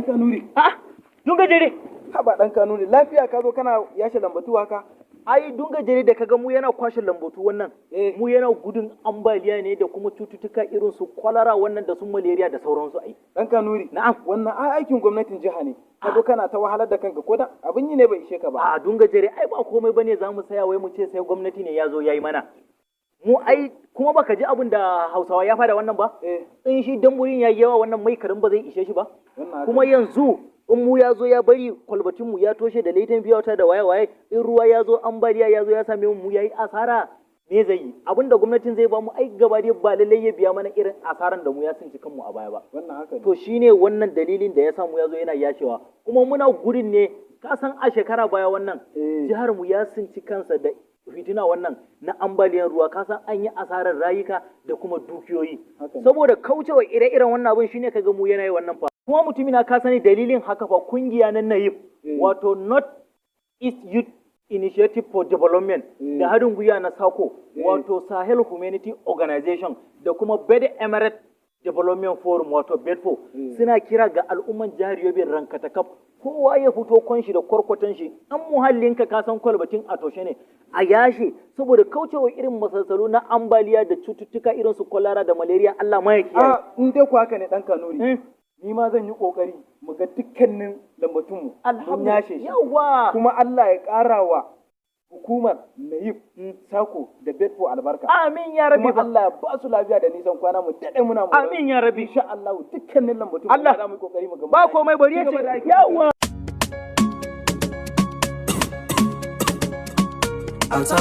Ɗan Kanuri. A'a, dunga jere. Haba ɗan Kanuri, lafiya ka zo kana yashe lambatu haka? Ai dunga jere da kaga mu yana kwashe lambatu wannan. Eh. Mu yana gudun ambaliya ne da kuma cututtuka irin su kwalara wannan da su malaria da sauransu ai. Ɗan Kanuri. Na'am. Wannan ai aikin gwamnatin jiha ne. Ka zo kana ta wahalar da kanka ko da abin yi ne bai ishe ka ba. A dunga jere, ai ba komai bane za mu saya wai mu ce sai gwamnati ne ya zo ya yi mana. Mu ai kuma baka ji abin da Hausawa ya fada wannan ba? Eh. In shi damburin ya yi yawa wannan mai karin ba zai ishe shi ba. Wannan haka. Kuma yanzu in mu ya zo ya bari kwalbatin mu ya toshe da laitan biya wata da waye waye, in ruwa ya zo, ambaliya ya zo ya same mu, mu yayi asara, me zai yi? Abin da gwamnatin zai ba mu ai gaba dai ba lallai ya biya mana irin asaran da mu ya tsinci kanmu a baya ba. Wannan haka ne. To shine wannan dalilin da ya samu ya zo yana yashewa. Kuma muna gurin ne, ka san a shekara baya wannan jihar mu ya tsinci kansa da fitina wannan na ambaliyar ruwa, ka san an yi asarar rayuka da kuma dukiyoyi. Haka ne. Saboda kaucewa ire-iren wannan abin shine kaga mu yana yi wannan fa. Kuma mutumina, ka sani dalilin haka fa kungiya na NAYIF, wato North East Youth Initiative for Development, da haɗin gwiwa na SACO, wato Sahel Humanity Organization, da kuma Bed Emirate Development Forum, wato BEDFO, suna kira ga al'umman jihar Yobe rankatakaf, kowa ya fito kwanshi da kwarkwatan shi, an muhallinka ka san kwalbatin a toshe ne, a yashe saboda kaucewa irin masalsalu na ambaliya da cututtuka irin su kwalara da malaria. Allah ma ya kiyaye. A in dai ku haka ne, ɗan Kanuri. Ni ma zan yi ƙoƙari mu ga dukkanin lambatunmu mun Alhamdulillah. yashe shi. Yawa. Kuma Allah ya ƙara wa hukumar Nayib, Sako da Bedfo albarka. Amin ya rabbi. Kuma Allah ya ba su lafiya da nisan kwana, mu daɗe muna mu. Amin ya rabbi. Insha Allah dukkanin lambatun Allah. za mu yi ƙoƙari mu ga mun Ba yashe. komai, bari ya Ci gaba da ce aiki. Yawa. Auta.